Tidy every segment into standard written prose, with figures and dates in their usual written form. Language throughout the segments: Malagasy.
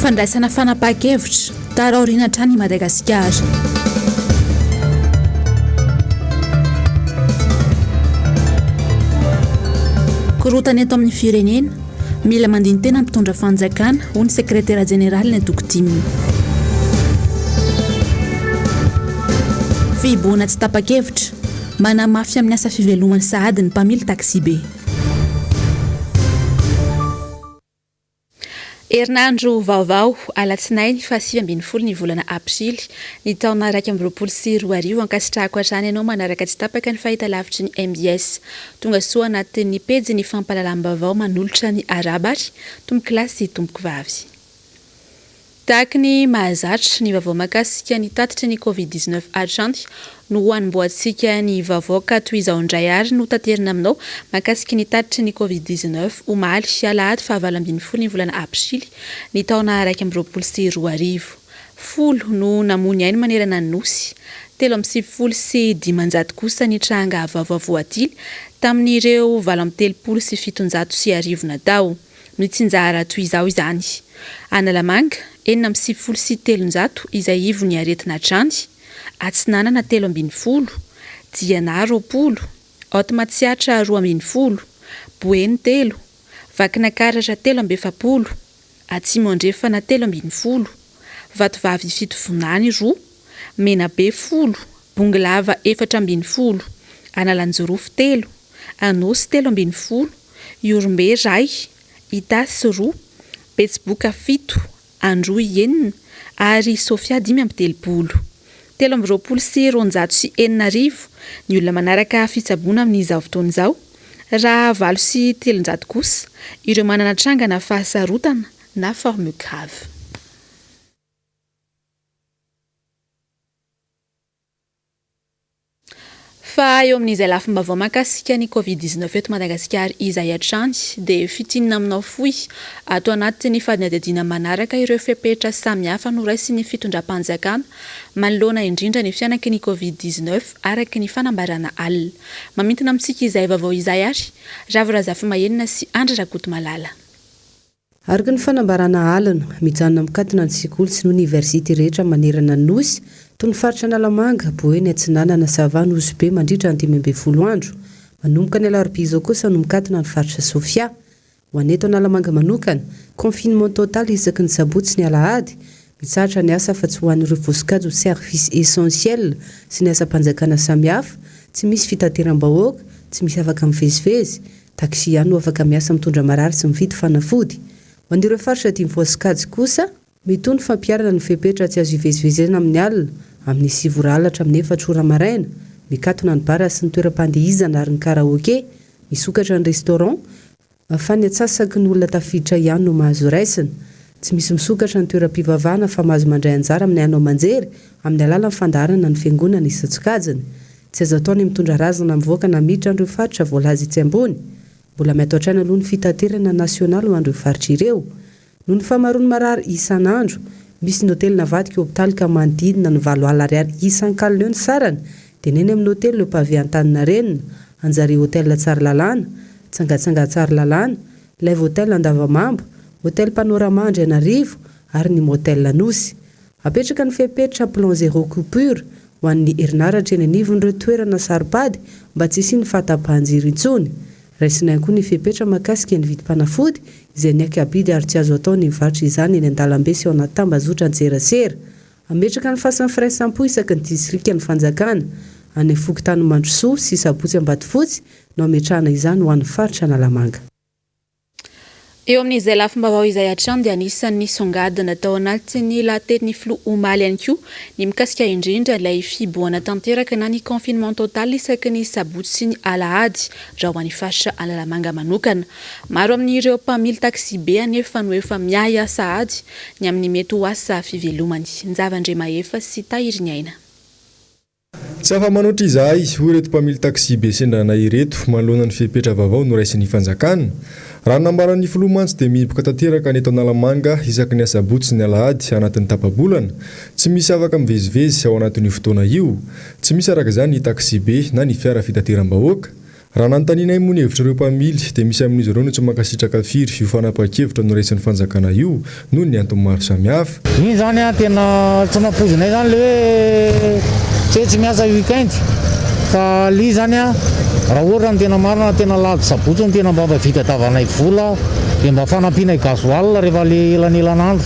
Fandraisana fanapahan-kevitra, tara aoriana hatrany i Madagasikara. Korontana eto amin'ny firenena, mila mandini-tena ny mpitondra fanjakana, hoy ny sekretera jeneralin'ny antoko tim. Fihibohana tsy tapa-kevitra, manamafy amin'ny asa fivelomany sahady ny mpamily taksibe. Herinandro vaovao, alatsinainy faha 19 ny volana aprily, ny taona 2021. Ankasitrahako hatrany ianao manaraka tsy tapaka ny fahitalavitry ny mbs. Tonga soa anatin'ny pejin'ny fampahalalam-baovao manolotra ny arahaba ary tompokolahy sy tompokovavy. Tahaka ny mahazatra, ny vaovao mahakasika ny tatitry ny Covid 19 hatrany no hanombohantsika ny vaovao ka toy izao indray ary no taterina aminao mahakasika ny tatitry ny Covid 19 omaly alahady faha 18 ny volana aprily ny taona 2021. Folo no namoy ny ainy manerana ny Nosy, 593 kosa ny tranga vaovao voatily tamin'ireo 1738 natao. Mitsinjara toy izao izany, Analamanga, 396 izay ivon'ny aretina hatrany, Atsinanana 13, Diana 20, Haute Matsiatra 12, Boeny telo, Vakinakaratra 43, Atsimo Andrefana 13, Vatovavy Fitovinany roa, Menabe folo, Bongolava 14, Analanjirofo telo, Anôsy 13, Ihorombe iray, Itasy roa, Betsiboka fito, Androy enina ary Sofia 35. 623 ny olona manaraka fitsaboana amin'izao fotoana izao, raha 308 kosa ireo manana trangana fahasarotana na forme grave. Fa eo amin'izay lafim-baovao mahakasika ny Covid 19 eto Madagasikara izay hatrany dia fintinina aminao fohy ato anatin'ny fadinadihadiana manaraka ireo fepetra samihafa noraisin'ny fitondram-panjakana manoloana indrindra ny fianaky ny Covid 19 araka ny fanambarana alina. Mamintina amintsika izay vaovao izay ary Ravo Razafimahenina sy Andry Rakotomalala. Araka ny fanambarana alina, mijanona mikatona ny sekoly sy ny oniversite rehetra manerana ny Nosy, toy ny faritra Analamanga, Boeny, Atsinanana, Sava, Nosy Be mandritra ny 15 andro. Manomboka ny alarobia izao kosa no mikatona ny faritra Sofia. Ho an'ny eto Analamanga manokana, confinement total isaky ny sabotsy sy ny alahady, mitsahatra ny asa afa-tsy ho an'ireo voasokajy ho service essentiel sy ny asam-panjakana samihafa, tsy misy fitateram-bahoaka, tsy misy afaka mivezivezy, Taxi ihany no afaka miasa mitondra marary sy mividy fanafody. Ho an'ireo faritra dimy voasokajy kosa, mitohy ny fampiharana ny fepetra tsy azo ivezivezena amin'ny alina, amin'ny sivy ora alina hatramin'ny efatra ora maraina, mikatona ny bar sy ny toeram-pandihizana ary ny karaoke, misokatra ny restaurant, fa ny antsasaky ny olona tafiditra ihany no mahazo raisina. Tsy misy misokatra ny toeram-pivavahana fa mahazo mandray anjara amin'ny haino aman-jery amin'ny alalan'ny fandaharana ny fiangonana isan-tsokajiny. Tsy azo atao ny mitondra razana mivoaka na miditra an'ireo faritra voalaza etsy ambony. Mbola miato hatrany aloha ny fitaterana nasionaly ho an'ireo faritra ireo. Noho ny fahamaroan'ny marary isan'andro, misy ny hotely navadika hopitaly ka manodidina ny 8000 ariary isan-kalina eo ny sarany, dia ny eny amin'ny hotely Le Pavé Antaninarenina, Anjary Hotel Tsaralalàna, Tsangatsanga Tsaralalàna, Live Hotel Andavamamba, Hotel Panorama Andrianarivo ary ny Motel Anosy. Apetraka ny fepetra plan zéro coupure ho an'ny herinaratra eny anivon'ireo toerana saro-pady mba tsy hisian'ny fahatapahan-jiro intsony. Raisina ihany koa ny fepetra mahakasika ny vidim-panafody izay niaka-bidy ary tsy azo atao ny mivarotra izany eny an-dalambe sy ao anaty tambazotran-tserasera. Hametraka ny fasan'ny firaisampo isaky ny distrika ny fanjakana. Any amin'ny fokontany Mandrosoa sy Sabotsy Ambatofotsy no hametrahana izany ho an'ny faritra Analamanga. Eo amin'izay lafim-baovao izay hatrany dia anisan'ny nisongadina tao anatin'ny lahatenin'ny filoha omaly ihany koa ny mikasika indrindra ilay fihibohana tanteraka na ny confinement total isaky ny sabotsy sy ny alahady raha ho an'ny faritra Analamanga manokana. Maro amin'ireo mpamily taksibe anefa no efa miahiahy sahady ny amin'ny mety ho asa fivelomany. Njava Andriamahefa sy Tahiriniaina. Tsy afa-manoatra izahay, hoy ireto mpamily taxi-be sendra anay ireto, manoloana ny fepetra vaovao noraisin'ny fanjakana. Raha ny nambaran'ny filoha mantsy dia mihiboka tanteraka ny eto Analamanga isaky ny asabotsy sy ny alahady anatin'ny tapa-bolana. Tsy misy afaka mivezivezy ao anatin'io fotoana io. Tsy misy araka izany ny taxi-be na ny fiara fitateram-bahoaka. Raha nanontanianay moa ny hevitr'ireo mpamily dia misy amin'izy ireo no tsy mankasitraka firy io fanapahan-kevitra noraisin'ny fanjakana io noho ny antony maro samihafa. Iny zany an tena tsy nampoizinay zany le hoe tsy hoe tsy miasa week-end fa le izy zany an raha ohatra ny tena marina tena alahady sabotsy no tena mba mba vitadavanay vola de mba fanampianay gasoil rehefa le elanelan'andro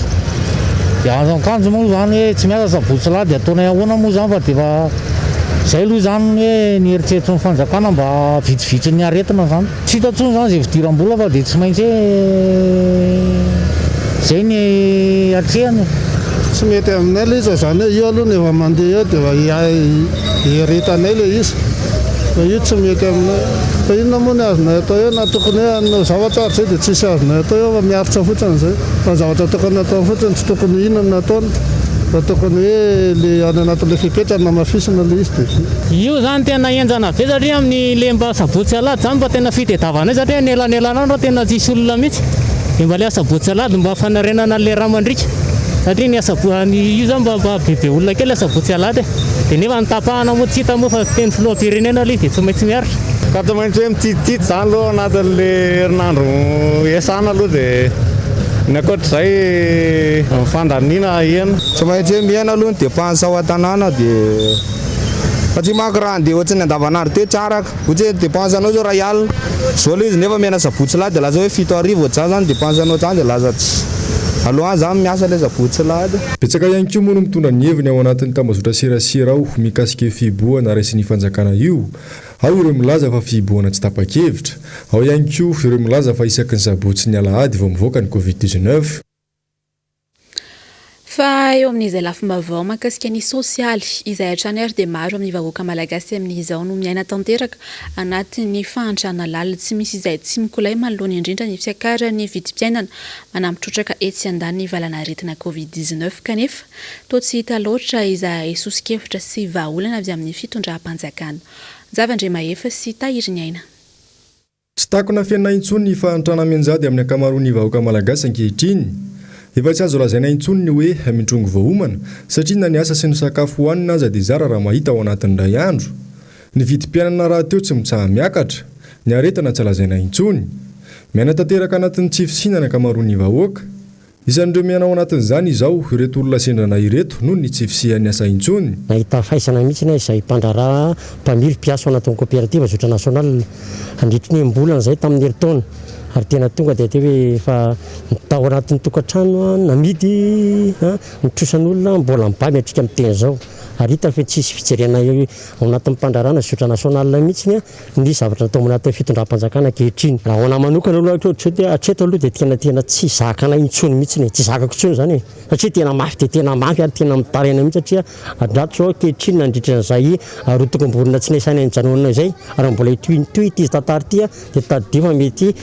de azo akanjo moa zany hoe tsy miasa sabotsy sy alahady ataonay ahoana moa zany fa de efa zay aloha zany hoe ny eritreritry ny fanjakana mba vitsivitsy ny aretina zany. Tsy hita intsony izany izay fidiram-bola fa dia tsy maintsy hoe izay ny atrehana e. Tsy mety aminay ilay izy fa izany hoe io aloha no efa mandeha eo dia efa ieretanay ilay izy fa io tsy mety aminay. Fa inona moa ny azonay atao eo na tokony hoe hanao zavatra ary izay dia tsisy azonay atao eo fa miaritra fotsiny izay. Fa ny zavatra tokony hatao fotsiny tsy tokony inona no ataony fa tokony hoe le any anatin'ilay fepetra no hamafisina ilay izy dia vita. Io zany tena henjana be satria amin'ny le mba sabotsy alahady zany mba tena fitediavanay satria ny elanelan'andro tena tsisy olona mihitsy de mba le asabotsy alahady mba fanarenana an'le rà mandriaka satria ny asabo ny io zany mba mba bebe olona kely asabotsy alahady e de nefa ny tapahana moa tsy hita moa fa teny filoham-pirenena le izy de tsy maintsy miaritra. Ka tsy maintsy hoe mitititity zany aloha ao anatin'le herinandro iasana aloha de ny ankoatr'izay fandaniana hena. Tsy maintsy hoe mihena aloha ny dépense ao an-tanàna de. Satria manko raha handeha ohatran'ny andavanandro teo tsy araka. Ohatra hoe dépense anao zao iray alina, zao ilay izy nefa mihena sabotsy lahady dia lasa hoe 7000 ohatr'izany zany dépense anao zany dia lasa tsy aleo any zany miasa ilay sabotsy lahady. Betsaka ihany koa moa no mitondra ny heviny ao anatin'ny tambazotra serasera ao mikasika io fihibohana raisin'ny fanjakana io. Ao ireo milaza fa fihibohana tsy tapa-kevitra. Ao ihany koa ireo milaza fa isaky ny sabotsy sy ny alahady vao mivoaka ny covid 19. Fa eo amin'izay lafim-baovao mahakasika ny sosialy izay hatrany ary dia maro amin'ny vahoaka malagasy amin'izao no miaina tanteraka anatin'ny fahantrana lalina. Tsy misy izay tsy mikolay manoloana indrindra ny fiakaran'ny vidim-piainana manampy trotraka etsy andaniny valanaretina covid 19 kanefa toa tsy hita loatra izay soso-kevitra sy vahaolana avy amin'ny fitondram-panjakana. Njava Andriamahefa sy Tahiriniaina. Tsy takona afenina intsony ny fahantrana mianjady amin'ny ankamaroan'ny vahoaka malagasy ankehitriny. Efa tsy azo lazaina intsony ny hoe mitrongy vao homana, satria na ny asa sy ny sakafo hohanina aza dia zara raha mahita ao anatin'ny iray andro. Ny vidim-piainana rahateo tsy mitsaha-miakatra. Ny aretina tsy lazaina intsony. Miaina tanteraka anatin'ny tsy fisiana ny ankamaroan'ny vahoaka. Isan'ireo miaina ao anatin'izany izao ireto olona sendra anay ireto noho ny tsy fisian'ny asa intsony. Nahita faisana mihitsy aho izay mpandraharaha mpamily mpiasa ao anatin'ny coopérative Zotra National nandritry ny enim-bolana izay tamin'ny herintaona ary tena tonga dia teo hoe efa tao anatin'ny tokantrano namidy ny trosan'olona mbola mibaby hatrika amin'ny teny izao ary hita fa tsisy fijerena ao anatin'ny mpandraharaha Zotra National mihitsy ny zavatra atao ao anatin'ny fitondram-panjakana ankehitriny. Raha ho anah manokana aloha hatreto aloha dia tena tena tsy zakanay intsony mihitsy e, tsy zakako intsony izany e, satria tena mafy dia tena mafy ary tena mitaraina mihitsy satria hatrato izao ankehitriny nandritra an'izay rotokom-borona tsy nahisaina nijanonana izay ary mbola hitohy ity tantara ity dia tadidio fa mety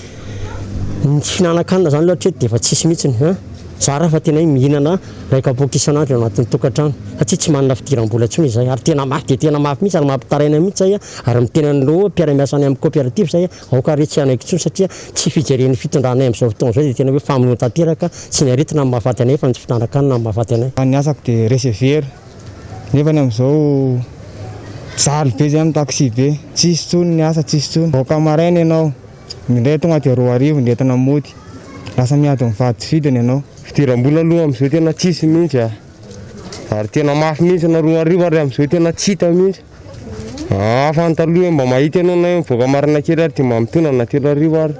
ny fihinanan-kanina izany aloha hatreto dia efa tsisy mihitsy an! Zara fa tena hoe mihinana iray kapoaka isan'andro eo anatin'ny tokantrano satria tsy manana fidiram-bola intsony izahay ary tena mafy dia tena mafy mihitsy ary mampitaraina mihitsy izay ary miteny an'ireo mpiara-miasa any amin'ny coopérative izay aoka re tsy hanaiky intsony satria tsy fijeren'ny fitondranay amin'izao fotoana izao dia tena hoe famonoana tanteraka tsy ny aretina no mahafaty anay fa ny tsy fitandran-kanina no mahafaty anay. Ny asako dia receveur nefany amin'izao jaly be zay amin'ny taxi be, tsisy intsony ny asa tsisy intsony, mivoaka maraina ianao Indray tonga dia 2000 ny entina mody. Lasa miady mivady tsy vidiny ianao. Fidiram-bola aloha amin'izao tena tsisy mihitsy a. Ary tena mafy mihitsy na 2000 ary amin'izao tena tsy hita mihitsy. Hafa ny taloha hoe mba mahita ianao na hoe mivoaka maraina kely ary dia mba mitondra na 3000 ary.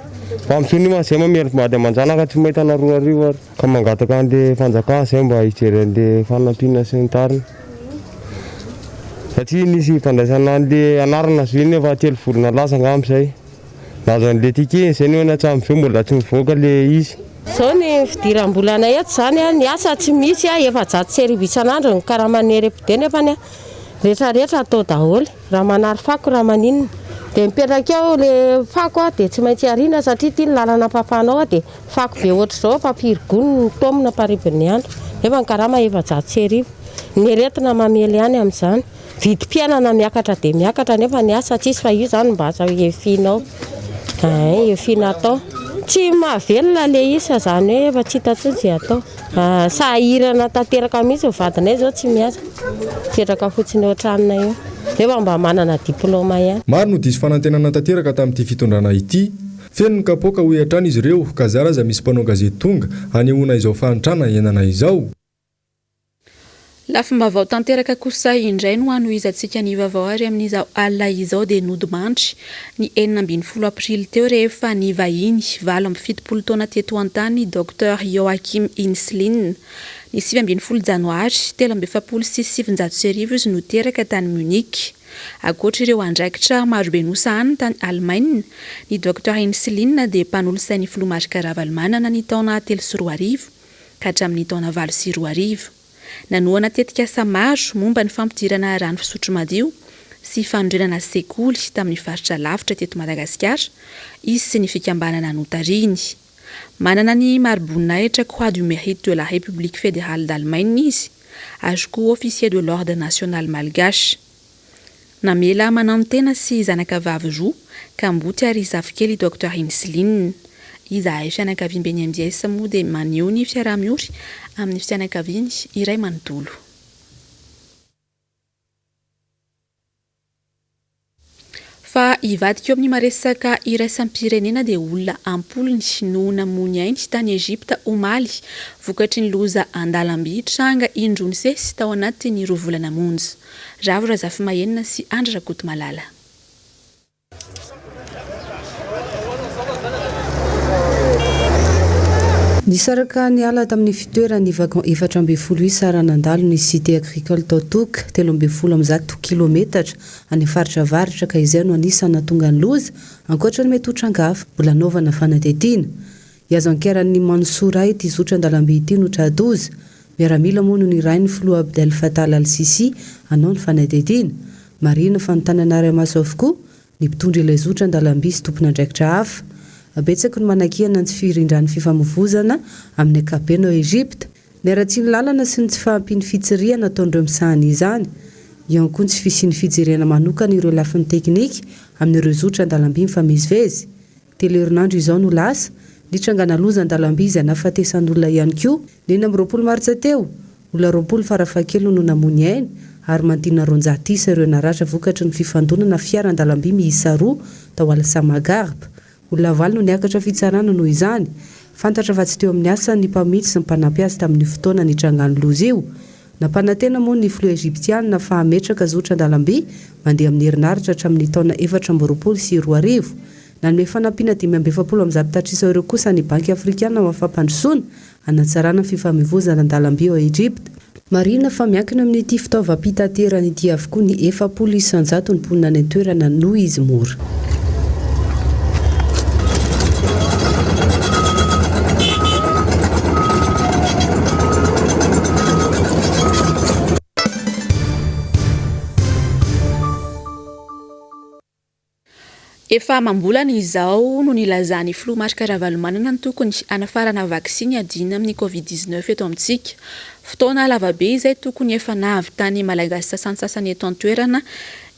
Fa amin'izao nefa izay mamely vady aman-janaka tsy mahita na 2000 ary. Ka mangataka an'le fanjakana izay mba hijery an'le fanampiana sy ny tariny. Satria nisy fandraisana an'le anarana zao iny efa telo volana lasa angamba izay. Nahazo an'le ticket izay nefa hatramin'izao mbola tsy mivoaka le izy. Zao ny fidiram-bolanay eto zany a, ny asa tsy misy a, 1400 isan'andro ny karaman'ny RPD nefa ny retraretra atao daholo, raha manary fako raha maninona, dia mipetraka eo le fako a dia tsy maintsy ariana satria ity ny lalana ampafanao a dia fako be ohatr'izao fa firy gony ny taomina amparivon'ny andro nefa ny karama 1400, ny aretina mamely ihany amin'izany. Vidim-piainana miakatra dia miakatra nefa ny asa tsisy fa io zany mba asa efianao ein efiana atao. Tsy mahavelona le izy fa zany hoe efa tsy hita intsony izay atao. Sahirana tanteraka mihitsy ny vadinay izao tsy miasa. Mipetraka fotsiny eo an-tranonay eo. Nefa mba manana diplaoma ihany. Maro no diso fanantenana tanteraka tamin'ity fitondrana ity. Feno ny kapoaka hoy hatrany izy ireo ka zara aza misy mpanao gazety tonga hanehoana izao fahantrana iainana izao. Lafim-baovao tanteraka kosa indray no hanohizantsika ny vaovao ary amin'izao alina izao dia nodimandry ny 16 aprily teo rehefa nivahiny 78 taona teto an-tany Docteur Joachim Inslin. Ny 19 janoary 1943 izy no teraka tany Munich. Ankoatra ireo andraikitra marobe nosahaniny tany Alemaina, ny Docteur Inslin dia mpanolotsain'ny filoha Marc Ravalomanana ny taona 2003. ka hatramin'ny taona 2008. Nanohana tetikasa maro momba ny fampidirana rano fisotro madio sy fanorenana sekoly tamin'ny faritra lavitra teto Madagasikara izy sy ny fikambanana notarihiny. Manana ny mari-boninahitra Croix du Mérite de la République Fédérale d'Allemagne izy ary koa Officier de l'Ordre National Malgache. Namela mananotena sy zanaka vavy roa, kamboty ary zafikely i Docteur Inslin. Izahay fianakaviamben'ny mbs moa dia maneho ny fiaraha-miory amin'ny fianakaviany iray manontolo. Fa hivadika eo amin'ny maresaka iraisam-pirenena dia olona am-polony no namoy ny ainy tany Egypta omaly vokatry ny loza an-dalamby tranga indroa nisesy tao anatin'ny roa volana monja. Ravo Razafimahenina sy Andry Rakotomalala. Nisaraka niala tamin'ny fitoerany ny wagon 14 isa raha nandalo ny Cité Agricole tao Took, 113 kilometatra any faritra avaratra ka izay no anisan'ny nahatonga ny loza, ankoatra ny mety ho tranga hafa mbola hanaovana fanadihadiana. Hihazo ankeran'ny Mansoura ity zotra an-dalamby ity no tra-doza. Miaramila moa no nirahin'ny filoha Abdel Fattah al-Sissi hanao ny fanadihadiana. Marihina fa notanana ara-maso avokoa ny mpitondra ilay zotra an-dalamby sy tompon'andraikitra hafa. Betsaka no manakiana ny tsy firindran'ny fifamoivozana amin'ny ankapobeny ao Egypta. Ny haratsian'ny lalana sy ny tsy fahampian'ny fitsirihana ataon'ireo misahana izany. Eo ihany koa ny tsy fisian'ny fijerena manokana ireo lafiny teknika amin'ireo zotra an-dalamby mifamezivezy. Telo herinandro izao no lasa, nitrangana loza an-dalamby izay nahafatesan'olona ihany koa. Ny 26 martsa teo, olona 20 farafahakeliny no namoy ny ainy ary manodidina 200 isa ireo naratra vokatry ny fifandonana fiara an-dalamby miisa roa tao Al-Sama Gharb. Olona valo no niakatra fitsarana noho izany. Fantatra fa tsy teo amin'ny asany ny mpamily sy ny mpanampy azy tamin'io fotoana nitrangan'ny loza io. Nampanantena moa ny filoha Egyptiana fa hametraka zotra an-dalamby mandeha amin'ny herinaratra hatramin'ny taona 2024. Nanome fanampiana 345 tatrisa euro kosa ny Banky Afrikana ho an'ny Fampandrosoana hanatsarana ny fifamoivozana an-dalamby ao Egypta. Marihina fa miankina amin'ity fitaovam-pitaterana ity avokoa ny 40 isan-jaton'ny mponina any an-toerana noho izy mora. Efa amam-bolana izao no nilazan'ny filoha Marc Ravalomanana ny tokony hanafarana vaksiny hiadiana amin'ny Covid 19 eto amintsika. Fotoana lavabe izay tokony efa nahavitan'ny Malagasy sasantsasany eto an-toerana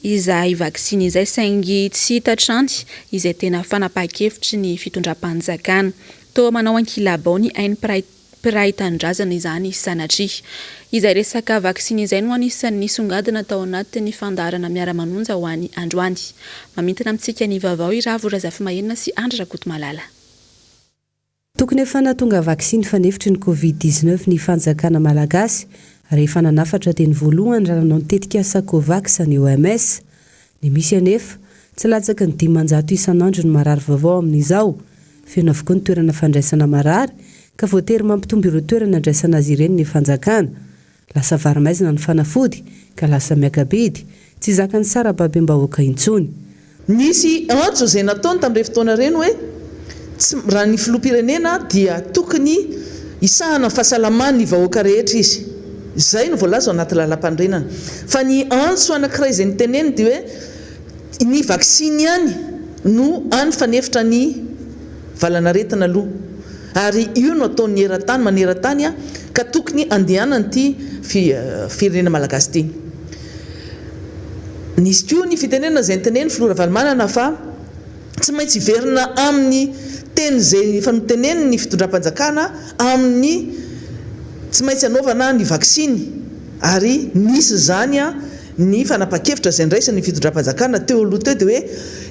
izay vaksiny izay saingy tsy hita hatrany izay tena fanapahan-kevitry ny fitondram-panjakana. Toa manao ankilabao ny ain'ny mpiray mpiray tanindrazana izany sanatria. Izay resaka vaksiny izay no anisan'ny nisongadina tao anatin'ny fandaharana Miara-manonja ho an'ny androany. Mamintina amintsika ny vaovao i Ravo Razafimahenina sy Andry Rakotomalala. Tokony efa nahatonga vaksiny fanefitry ny Covid 19 ny fanjakana malagasy rehefa nanafatra teny voalohany raha nanao ny tetikasa Covax ny OMS. Ny misy anefa, tsy latsaky ny 500 isan'andro ny marary vaovao amin'izao. Feno avokoa ny toerana fandraisana marary ka voatery mampitombo ireo toerana andraisana azy ireny ny fanjakana. Lasa vary maizina ny fanafody ka lasa miaka-bidy, tsy zakan'ny sarababem-bahoaka intsony. Nisy antso izay nataony tamin'ireny fotoana ireny hoe tsy raha ny filoham-pirenena dia tokony hisahana ny fahasalaman'ny vahoaka rehetra izy. Izay no voalaza ao anaty lalàmpanorenana. Fa ny antso anankiray izay noteneniny dia hoe ny vaksiny ihany no hany fanefitra ny valanaretina aloha. Ary io no ataon'ny eran-tany maneran-tany ka tokony handehanan'ity firenena malagasy ity. Nisy koa ny fitenenana izay notenenin'ny filoha Ravalomanana fa tsy maintsy hiverina amin'ny teny izay efa notenenin'ny fitondram-panjakana amin'ny tsy maintsy hanaovana ny vaksiny ary nisy izany ny fanapahan-kevitra izay niraisin'ny fitondram-panjakana teo aloha teo dia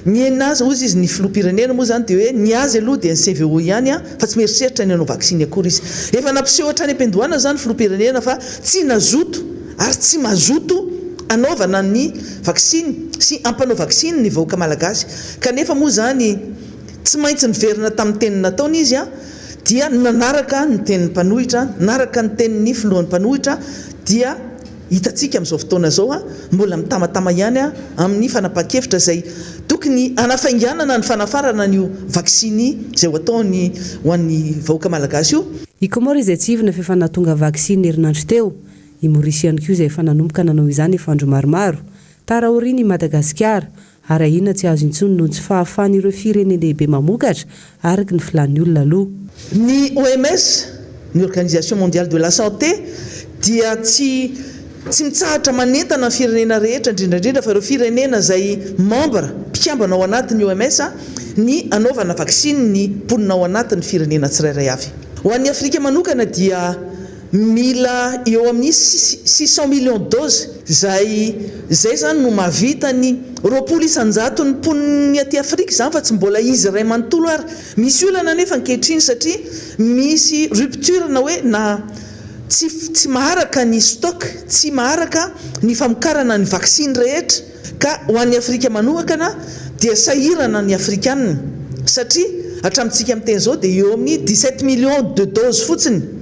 hoe ny azy hozy izy ny filoham-pirenena moa izany dia hoe ny azy aloha dia ny CVO ihany fa tsy mieritreritra ny hanao vaksiny akory izy. Efa nampiseho hatrany am-piandohana izany ny filoham-pirenena fa tsy nazoto ary tsy mazoto hanaovana ny vaksiny sy hampanao vaksiny ny vahoaka malagasy kanefa moa izany tsy maintsy niverina tamin'ny teny nataony izy dia nanaraka ny tenin'ny mpanohitra, naraka ny tenin'ny filohan'ny mpanohitra dia hitantsika amin'izao fotoana izao mbola mitamatama ihany amin'ny fanapahan-kevitra izay tokony hanafainganana ny fanafarana an'io vaksiny izay ho ataony ho an'ny vahoaka malagasy io. I Comores izay tsy ivona f'efa nahatonga vaksiny ny herinandro teo. I Maurice ihany koa izay efa nanomboka nanao izany efa andro maromaro. Tara aoriana i Madagasikara, ary ahiana tsy azo intsony noho ny tsy fahafahan'ireo firenen-dehibe mamokatra araka ny filàn'ny olona aloha. Ny OMS, ny Organisation Mondiale de la Santé, dia tsy tsy mitsahatra manentana ny firenena rehetra, indrindra indrindra fa ireo firenena izay membre, mpikambana ao anatin'ny OMS, ny hanaovana vaksiny ny mponina ao anatin'ny firenena tsirairay avy. Ho an'ny Afrika manokana dia Mila eo amin'ny 600 millions doses izay izay izany no mahavita ny 20 isan-jaton'ny mponin'ny aty Afrika izany fa tsy mbola izy iray manontolo ary. Misy olana anefa ankehitriny satria misy rupture na hoe na tsy tsy maharaka ny stock, tsy maharaka ny famokarana ny vaksiny rehetra ka ho an'ny Afrika manokana dia sahirana ny Afrikanina satria hatramintsika miteny izao dia eo amin'ny 17 millions de doses fotsiny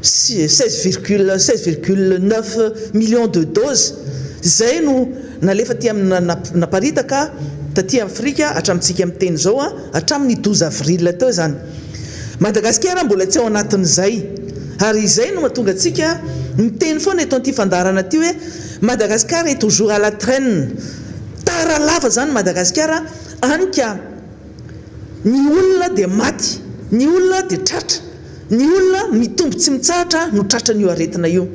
16 virgule 16 virgule 9 millions de doses izay no nalefa aty amin'ny naparitaka taty Afrika hatramintsika miteny izao hatramin'ny 12 avril teo izany. Madagasikara mbola tsy ao anatin'izay ary izay no mahatonga antsika miteny foana eto an'ity fandaharana ity hoe Madagascar est toujours à la traine. Tara lava izany Madagasikara any ka ny olona dia maty, ny olona dia tratra. Ny olona mitombo tsy mitsahatra no tratran'io aretina io.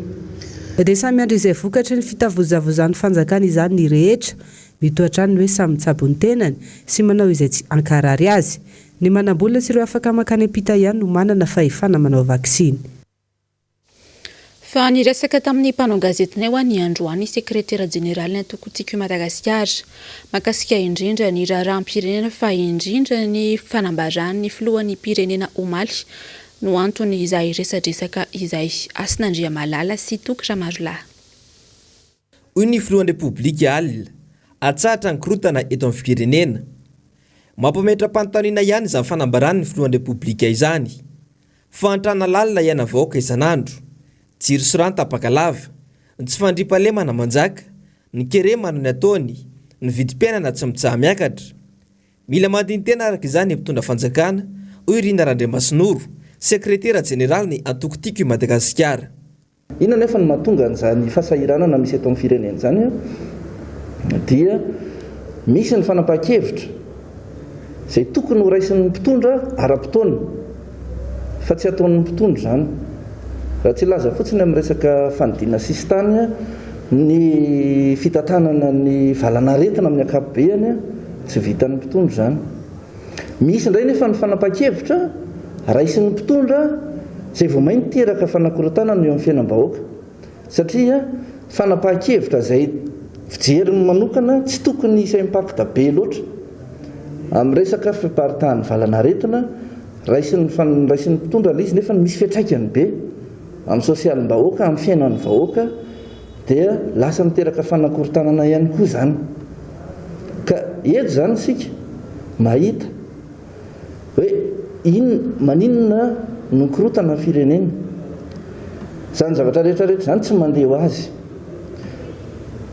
Dia samy miandry izay vokatry ny fitavozavozan'ny fanjakana izany ny rehetra. Mitohy hatrany ny hoe samy mitsabo ny tenany sy manao izay tsy hankarary azy. Ny manam-bola sy ireo afaka mankany am-pita ihany no manana fahefana manao vaksiny. Fa niresaka tamin'ny mpanao gazetinay hoa ny androany sekretera jeneralin'ny antoko Tiako i Madagasikara mahakasika indrindra ny raharaham-pirenena fa indrindra ny fanambaran'ny filohan'ny pirenena omaly no antony izay resadresaka izay. Hasina Andriamalala sy Toky Ramarolahy. Hoy ny filohan'ny Repoblika alina, Atsahatra ny korontana eto amin'ny firenena. Mampametra-panontaniana ihany izany fanambaran'ny filohan'ny Repoblika izany. Fahantrana lalina iainan'ny vahoaka isan'andro. Jiro sy rano tapaka lava. Ny tsy fandriampahalemana manjaka. Ny kere manao ny ataony. Ny vidim-piainana tsy mitsaha-miakatra. Mila mandini-tena araka izany ny mpitondra fanjakana, hoy Rina Randriamasinoro, sekretera jeneralin'ny antoko Tiako i Madagasikara. Inona anefa no mahatonga an'izany fahasahiranana misy eto amin'ny firenena izany? Dia misy ny fanapahan-kevitra izay tokony ho raisin'ny mpitondra ara-potoana fa tsy ataon'ny mpitondra izany. Raha tsy hilaza fotsiny amin'ny resaka fanidiana sisintany, ny fitantanana ny valan'aretina amin'ny ankapobeny, tsy vitan'ny mpitondra izany. Misy indray nefa ny fanapahan-kevitra raisin'ny mpitondra izay vao may miteraka fanakorontanana eo amin'ny fiainam-bahoaka satria fanapahan-kevitra izay fijeriny manokana tsy tokony hisy impact be loatra amin'ny resaka fiparitahan'ny valan'aretina raisin'ny raisin'ny mpitondra ilay izy nefa misy fiantraikany be amin'ny sosialim-bahoaka, amin'ny fiainan'ny vahoaka. Dia lasa miteraka fanakorontanana ihany koa izany. Ka eto izany isika mahita hoe inona, maninona no mikorontana ny firenena. Izany zavatra rehetra rehetra izany tsy mandeha ho azy.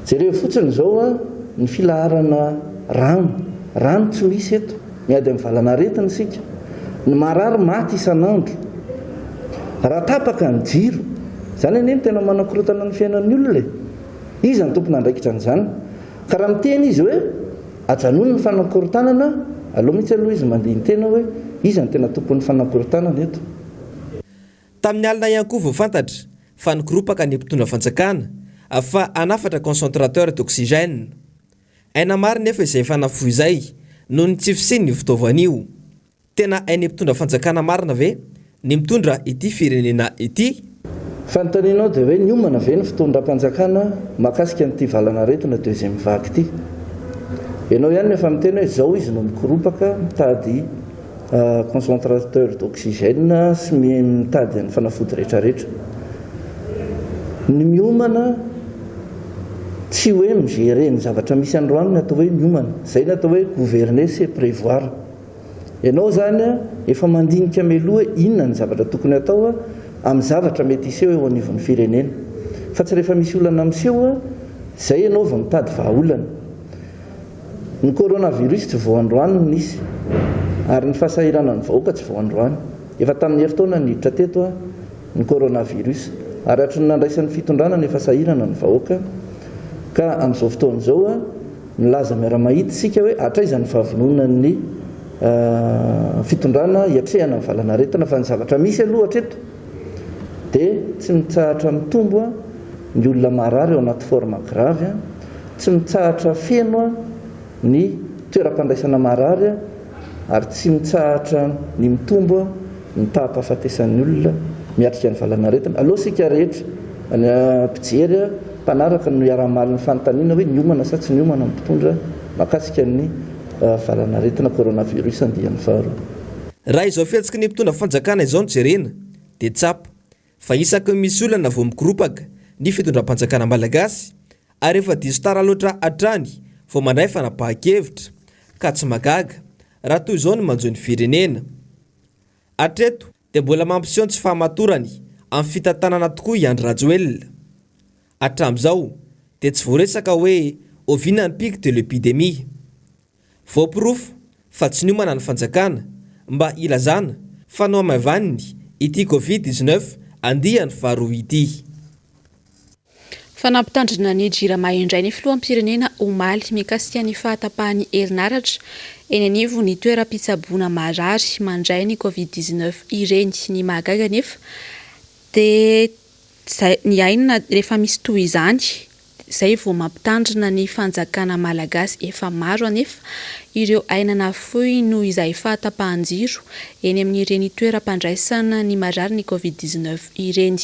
Jereo fotsiny izao ny filaharana rano, rano tsy misy eto. Miady amin'ny valanaretina isika. Ny marary maty isan'andro. Raha tapaka ny jiro, izany anie no tena manakorontana ny fiainan'ny olona e. Iza no tompon'andraikitra an'izany? Ka raha miteny izy hoe ajanony ny fanakorontanana, aleo mihitsy aloha izy mandini-tena hoe iza no tena tompon'ny fanakorontanana eto. Tamin'ny alina ihany koa vao fantatra fa nikoropaka ny mpitondra fanjakana fa hanafatra concentrateur d'oxygène. Aina maro nefa izay efa nafoy izay noho ny tsy fisian'io fitaovana io. Tena hain'ny mpitondra fanjakana marina ve ny mitondra ity firenena ity? Fanontanianao dia hoe niomana ve ny fitondram-panjakana mahakasika an'ity valan'aretina deuxième vague ity? Ianao ihany no efa miteny hoe izao izy no mikoropaka mitady concentrateur d'oxygène sy mitady ny fanafody rehetrarehetra. Ny miomana tsy hoe mi-gérer ny zavatra misy androany ny atao hoe miomana. Izay ny atao hoe gouverner c'est prévoir. Ianao izany efa mandinika mialoha hoe inona ny zavatra tokony hatao amin'ny zavatra mety hiseho eo anivon'ny firenena. Fa tsy rehefa misy olana miseho izay ianao vao mitady vahaolana. Ny coronavirus tsy vao androany no nisy ary ny fahasahiranan'ny vahoaka tsy vao androany. Efa tamin'ny herintaona niditra teto ny coronavirus ary hatry ny nandraisan'ny fitondrana no efa sahirana ny vahoaka ka amin'izao fotoana izao Milaza miara-mahita isika hoe hatraiza ny fahavononan'ny fitondrana hiatrehana ny valanaretina fa ny zavatra misy aloha hatreto dia tsy mitsahatra mitombo ny olona marary ao anaty forme grave, tsy mitsahatra feno ny toeram-pandraisana marary ary tsy mitsahatra ny mitombo ny taham-pahafatesan'ny olona miatrika ny valanaretina. Aleo isika rehetra, ny mpijery, mpanaraka no hiara-hamaly ny fanontaniana hoe niomana sa tsy niomana ny mpitondra mahakasika ny valanaretina coronavirus andiany faharoa. Raha izao fihetsiky ny mpitondra fanjakana izao no jerena dia tsapa fa isaky ny misy olana vao mikoropaka ny fitondram-panjakana malagasy ary efa diso tara loatra hatrany vao mandray fanapahan-kevitra ka tsy mahagaga raha toy izao ny manjo ny firenena. Hatreto dia mbola mampiseho ny tsy fahamatorany amin'ny fitantanana tokoa i Andry Rajoelina. Hatramin'izao dia tsy voaresaka hoe oviana ny pic de l'epidemie. Voaporofo fa tsy niomana ny fanjakana mba hilazana fa nohamaivaniny ity Covid 19 andiany faharoa ity. Fa nampitandrina ny Jirama indray ny filoham-pirenena omaly mikasika ny fahatapahan'ny herinaratra eny anivon'ny toeram-pitsaboana marary mandray ny Covid 19 ireny. Ny mahagaga anefa dia ny aina rehefa misy toy izany izay vao mampitandrina ny fanjakana malagasy. Efa maro anefa ireo aina nafoy noho izay fahatapahan-jiro eny amin'ireny toeram-pandraisana ny marary ny Covid 19 ireny.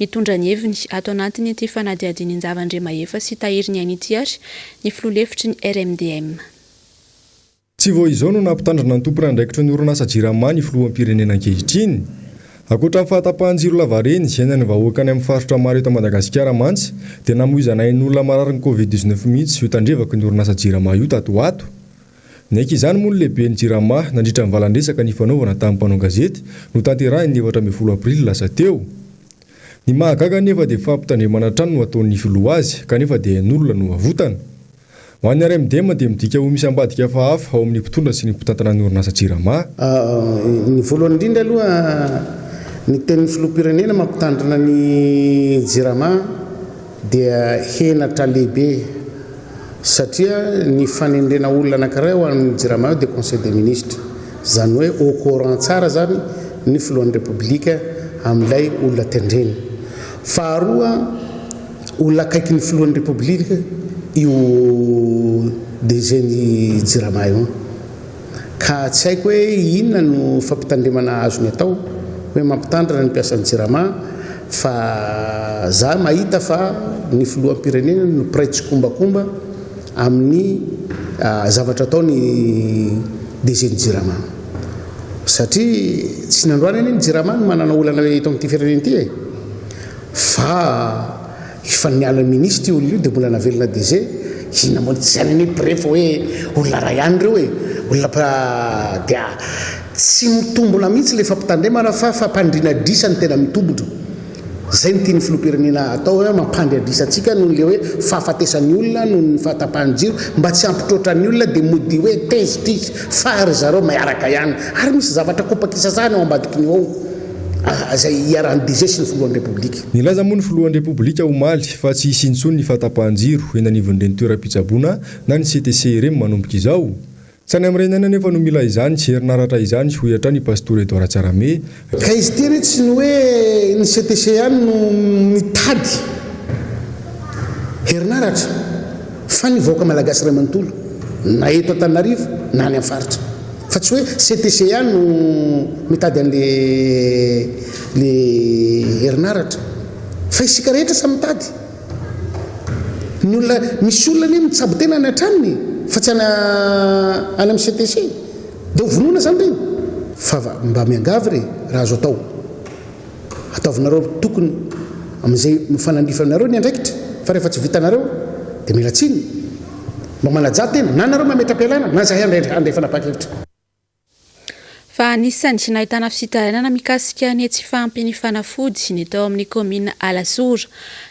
Mitondra ny heviny ato anatin'ity fanadihadian-java-andriamahefa sy tahiry ny aina ity ary ny filoha lefitry ny RMDM. Tsy vao izao no nampitandrina ny tompon'andraikitry ny orinasa Jirama ny filoham-pirenena ankehitriny. Ankoatra ny fahatapahan-jiro lavareny iainan'ny vahoaka any amin'ny faritra maro eto Madagasikara mantsy dia namoizana ain'olona mararin'ny Covid 19 mihitsy io tandrevaky ny orinasa Jirama io tato ho ato. Niaiky izany moa ny lehiben'ny Jirama nandritra ny valan-dresaka nifanaovana tamin'ny mpanao gazety notanterahiny ny 14 aprily lasa teo. Ny mahagaga anefa dia fampitandremana hatrany no ataon'ny filoha azy kanefa dia ain'olona no avotana. Ho an'ny RMDM dia midika ho misy ambadika hafahafa ao amin'ny mpitondra sy ny mpitantana ny orinasa Jirama. Ny voalohany indrindra aloha, ny tenin'ny filoham-pirenena mampitandrina ny Jirama dia henatra lehibe satria ny fanendrena olona anankiray ho an'ny Jirama io dia conseil des ministres, izany hoe au courant tsara izany ny filohan'ny Repoblika amin'ilay olona tendreny. Faharoa, Olona akaiky ny filohan'ny Repoblika io DG ny Jirama io. Ka tsy haiko hoe inona no fampitandremana azony atao hoe mampitandrina ny mpiasan'ny Jirama fa za mahita fa ny filoham-pirenena no mpiray tsikombakomba amin'ny zavatra ataony DG ny Jirama. Satria tsy ny androany anie ny Jirama no manana olana eto amin'ity firenena ity e. Fa efa niala ministre io olona io dia mbola navelona DG, inona moa tsy zany anie pref hoe olona ray ihany ireo e, olona mpa dia tsy mitombona mihitsy le fampitandremana fa fampandriana adrisa no tena mitombona, zay no tian'ny filoham-pirenena atao hoe mampandry adrisa antsika noho le hoe fahafatesan'ny olona noho ny fahatapahan-jiro mba tsy hampitroatra ny olona dia mody hoe tezitra izy fa ry zareo miaraka ihany ary misy zavatra kopak'isasahana ao ambadikin'io ao. izay iarahan'ny DG sy ny filohan'ny Repoblika. Nilaza moa ny filohan'ny Repoblika omaly fa tsy hisy intsony ny fahatapahan-jiro eny anivon'ireny toeram-pitsaboana na ny CTC ireny manomboka izao. Tsy any amin'ireny ihany anefa no mila izany herinaratra izany, hoy hatrany i Pastora Edouard Ratsarame. Ka izy ity anie tsy ny hoe ny CTC ihany no mitady herinaratra fa ny vahoaka malagasy iray manontolo na eto Antananarivo na any amin'ny faritra. Fa tsy hoe CTC ihany no mitady an'le le herinaratra. Fa isika rehetra samy mitady. Ny olona, misy olona anie mitsabo tena any an-tranony e, fa tsy any any amin'ny CTC. Dia ho vonoina izany ireny? Fa mba miangavy re, raha azo atao. Ataovinareo tokony amin'izay mifanandrify aminareo ny andraikitra fa rehefa tsy vitanareo dia miala tsiny. Mba manajà tena, na nareo mametra-pialana na zahay handray fanapahan-kevitra. Fa anisan'ny nahitana fitarainana mikasika ny tsy fahampian'ny fanafody ny tao amin'ny kaominina Alasora.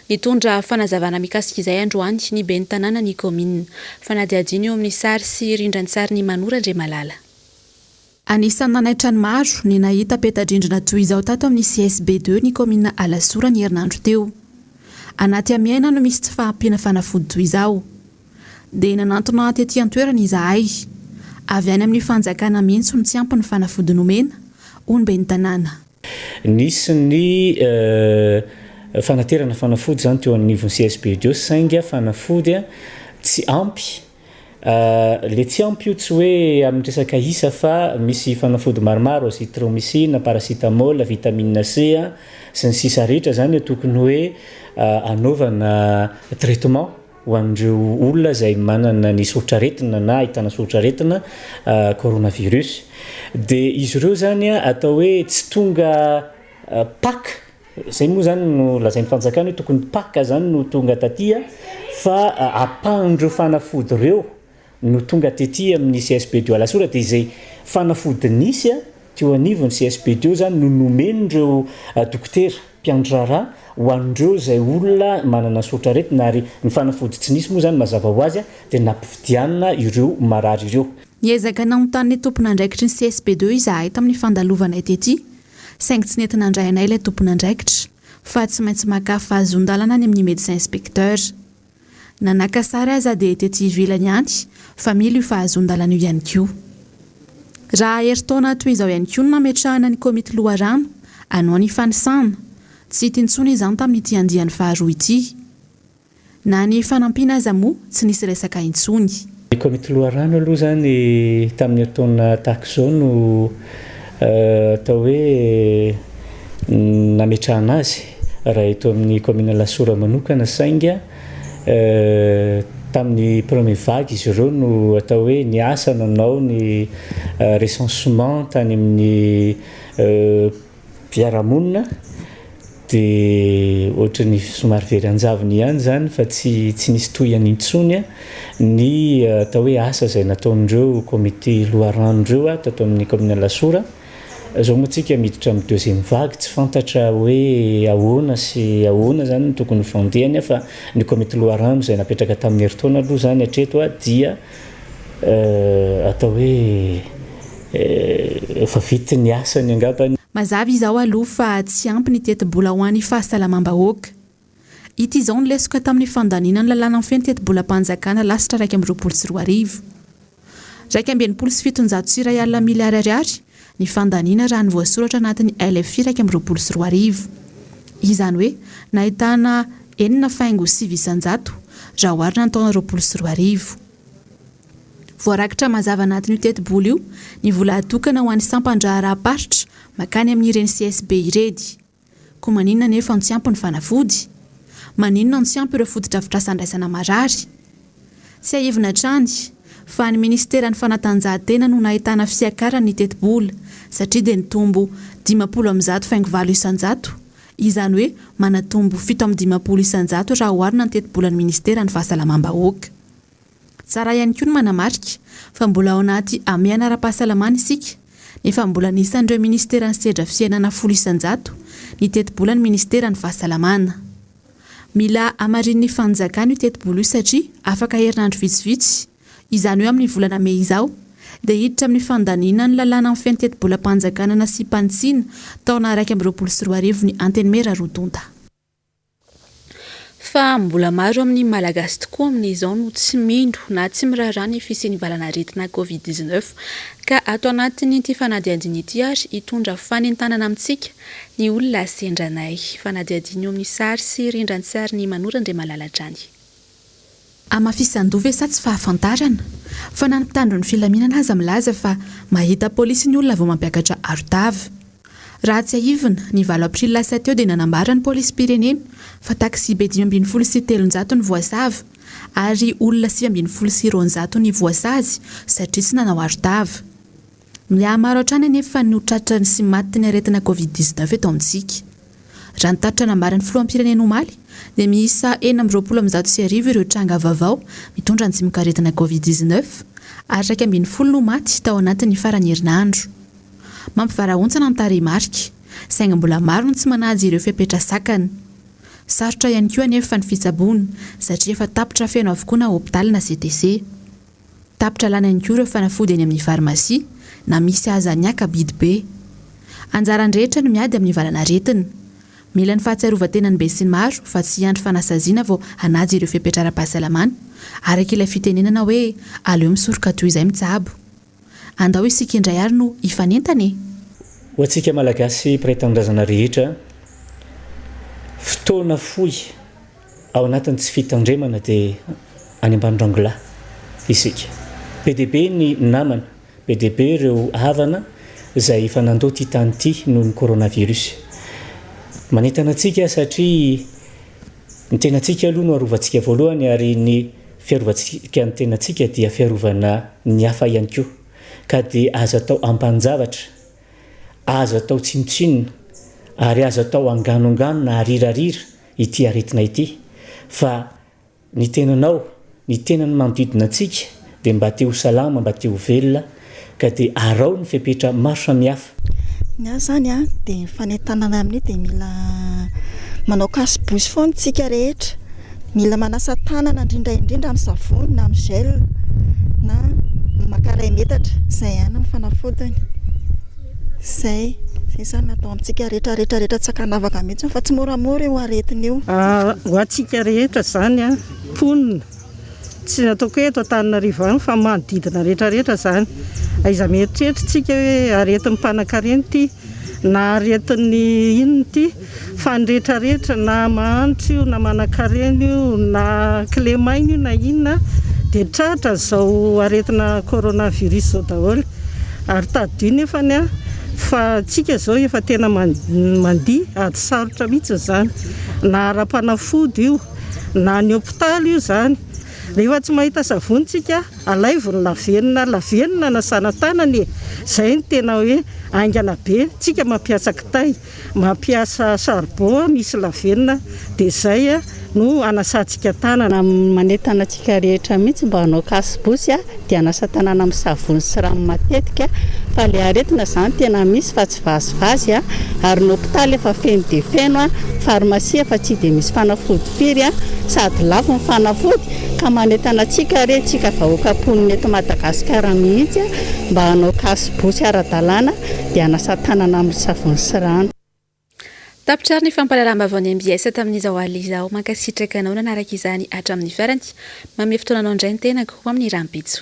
Nitondra fanazavana mikasika izay androany ny ben'ny tanànan'ny kaominina. Fanadihadiana eo amin'ny sary sy rindran-tsarin'i Manoro Andriamalala. Anisan'ny nanaitra ny maro ny nahita peta-drindrina toy izao tato amin'ny CSB ii ny kaominina Alasora ny herinandro teo. Anaty hamehana no misy tsy fahampiana fanafody toy izao. Dia nanantona tety an-toerana izahay. Avy any amin'ny fanjakana mihitsy no tsy ampy ny fanafody nomena, hoy ny ben'ny tanàna. Nisy ny fanaterana fanafody izany teo anivon'ny CSB ii saingy fanafody tsy ampy Le tsy ampy io tsy hoe amin'ny resaka isa fa misy fanafody maromaro, azithromycine, paracetamol, vitamine C sy ny sisa rehetra zany tokony hoe anaovana traitement ho an'ireo olona izay manana ny soritr'aretina na ahitana soritr'aretina coronavirus. De izy ireo zany atao hoe tsy tonga pack Zay moa zany no lazain'ny fanjakana hoe tokony pack zany no tonga taty fa ampahan'ireo fanafody ireo no tonga tety amin'ny CSB de Alasora dia izay fanafody nisy teo anivon'ny CSB teo zany no nomen'ireo dokotera mpiandry raharaha ho an'ireo izay olona manana soritr'aretina ary ny fanafody tsy nisy moa zany mazava ho azy dia nampividianina ireo marary ireo. Niezaka nanontany ny tompon'andraikitry ny CSB ii izahay tamin'ny fandalovanay tety saingy tsy nety nandray anay ilay tompon'andraikitra fa tsy maintsy maka fahazoan-dalana any amin'ny médecin inspecteur. Na naka sary aza dia tety ivelany ihany fa mila io fahazoan-dalana io ihany koa. Raha herintaona toy izao ihany koa no nametrahana ny komity loharano hanao ny fanisana, tsy hita intsony izany tamin'ity andiany faharoa ity. Na ny fanampiana aza moa tsy nisy resaka intsony. Ny komity loharano aloha izany tamin'ny herintaona tahaka izao no atao hoe nametrahana azy raha eto amin'ny kaominina Alasora manokana saingy tamin'ny premier vague izy ireo no atao hoe niasa nanao ny recensement tany amin'ny Mpiara-monina dia ohatry ny somary very an-javony ihany izany fa tsy tsy nisy tohiny intsony ny atao hoe asa izay nataon'ireo komity loharano ireo tato amin'ny kaominina Alasora. Izao moa tsika miditra amin'ny deuxième vague, tsy fantatra hoe ahoana sy ahoana izany no tokony ho fandehany fa ny komity loharano izay napetraka tamin'ny herintaona aloha izany hatreto dia atao hoe efa vita ny asany angambany. Mazava izao aloha fa tsy ampy ny tetibola ho an'ny fahasalamam-bahoaka. Ity izao ny lesoka tamin'ny fandaniana ny lalàna mifehy ny tetibolam-panjakana lasitra 2021. 1761 miliara ariary ny fandaniana raha ny voasoratra anatin'ny LFI 2021. Izany hoe nahitana enina faingo 9% raha oharina ny taona 2020. Voarakitra mazava anatin'io tetibola io ny vola atokana ho an'ny sampan-draharaham-paritra mankany amin'ireny CSB ireny. Koa maninona anefa no tsy ampy ny fanafody? Maninona no tsy ampy ireo fotodrafitrasa andraisana marary? Tsiahivina hatrany fa ny minisiteran'ny fanatanjahantena no nahitana fiakarany ny tetibola satria dia nitombo 150 faingo valo isan-jato, izany hoe manatombo 57% raha oharina ny tetibolan'ny minisiteran'ny fahasalamam-bahoaka. Tsara ihany koa ny manamarika fa mbola ao anaty hamehana ara-pahasalamana isika nefa mbola anisan'ireo minisitera nisedra fihenana 10% ny tetibolan'ny minisiteran'ny fahasalamana. Mila hamarinin'ny fanjakana io tetibola io satria afaka herinandro vitsivitsy, izany hoe amin'ny volana mey izao, dia hiditra amin'ny fandaniana ny lalàna mifehy ny tetibolam-panjakana nasiam-panitsiana taona 2021 ny Antenimiera roa tonta. Fa mbola maro amin'ny Malagasy tokoa amin'izao no tsy mino na tsy miraharaha ny fisian'ny valan'aretina Covid 19. Ka ato anatin'ity fanadihadiana ity ary hitondra fanentanana amintsika ny olona sendra anay. Fanadihadiana eo amin'ny sary sy rindran-tsarin'i Manoro Andriamalala hatrany. Hamafisan-doha ve sa tsy fahafantarana? Fa na ny mpitandro ny filaminana aza milaza fa mahita polisy ny olona vao mampiakatra arotava. Raha tsiahivina, ny valo aprily lasa teo dia nanambara ny polisim-pirenena fa taksibe 315 no voasava ary olona 219 ny voasazy satria tsy nanao arotava. Mihamaro hatrany anefa no tratran'ny sy matin'ny aretina Covid 19 eto amintsika. Raha ny tatitra nambaran'ny filoham-pirenena omaly dia miisa 1126 ireo tranga vaovao mitondra ny tsimokaretina Covid 19 ary 11 no maty tao anatin'ny faran'ny herinandro. Mampivarahontsana ny tarehimarika, saingy mbola maro no tsy manaja ireo fepetra sakana. Sarotra ihany koa anefa ny fitsaboana satria efa tapitra feno avokoa na hopitaly na CTC. Tapitra lany ihany koa ireo fanafody eny amin'ny farmasia na misy aza niaka-bidy be. Anjaran'ny rehetra ny miady amin'ny valanaretina. Mila ny fahatsiarovan-tenan'ny besinimaro fa tsy hiandry fanasaziana vao hanaja ireo fepetra ara-pahasalamana, araka ilay fitenenana hoe aleo misoroka toy izay mitsabo. Andao isika indray ary no hifanentana e! Ho antsika Malagasy mpiray tanindrazana rehetra, fotoana fohy ao anatin'ny tsy fitandremana dia any ambany rangolahy isika. Be dia be ny namana, be dia be ireo havana izay efa nandao ity tany ity noho ny coronavirus. Manentana antsika satria ny tenantsika aloha no arovantsika voalohany ary ny fiarovantsika ny tenantsika dia fiarovana ny hafa ihany koa. Ka dia aza atao ambanin-javatra, aza atao tsinontsinona ary aza atao angano angano na arirarira ity aretina ity fa ny tenanao, ny tenan'ny manodidina antsika dia mba te ho salama, mba te ho velona ka dia araho ny fepetra maro samihafa. Ny ahy izany an, dia ny fanentanana amin'io dia mila manao cache-bouche foana isika rehetra, mila manasa tanana indrindra indrindra amin'ny savony na amin'ny gel na maka iray metatra, izay ihany ny fanafodiny, izay, izay izany no atao amintsika rehetra rehetra rehetra tsy ankanavaka mihitsy fa tsy moramora io aretina io. Ho antsika rehetra izany an, mponina, tsy ataoko hoe eto Antananarivo ihany fa manodidina rehetra rehetra izany, aiza mieritreritra tsika hoe aretin'ny mpanankarena ity na aretin'ny inona ity fa ny rehetra rehetra na mahantra io na manankarena io na kilemaina io na inona dia tratra izao aretina coronavirus izao daholo ary tadidio nefany an fa tsika izao efa tena mandia ady sarotra mihitsy izany na ara-panafody io na ny hopitaly io izany. Rehefa tsy mahita savony tsika, alaivo ny lavenona, lavenona anasana tanana e! Zay no tena hoe haingana be, tsika mampiasa kitay, mampiasa charbon misy lavenona dia zay no anasantsika tanana. Manentana antsika rehetra mihitsy mba hanao cache-bouche dia hanasa tanana amin'ny savony sy rano matetika fa ilay aretina izany tena misy fa tsy vazivazy ary ny hopitaly efa feno dia feno, pharmacie efa tsy dia misy fanafody firy sady lafo ny fanafody ka manentana antsika re tsika vahoaka mponina eto Madagasikara mihitsy mba hanao cache-bouche ara-dalàna dia hanasa tanana amin'ny savony sy rano. Tapitra ary ny fampahalalam-baovaon'ny mbs tamin'izao alina izao. Mankasitraka anao nanaraka izany hatramin'ny farany. Manome fotoana anao indray ny tenako ho amin'ny rahampitso.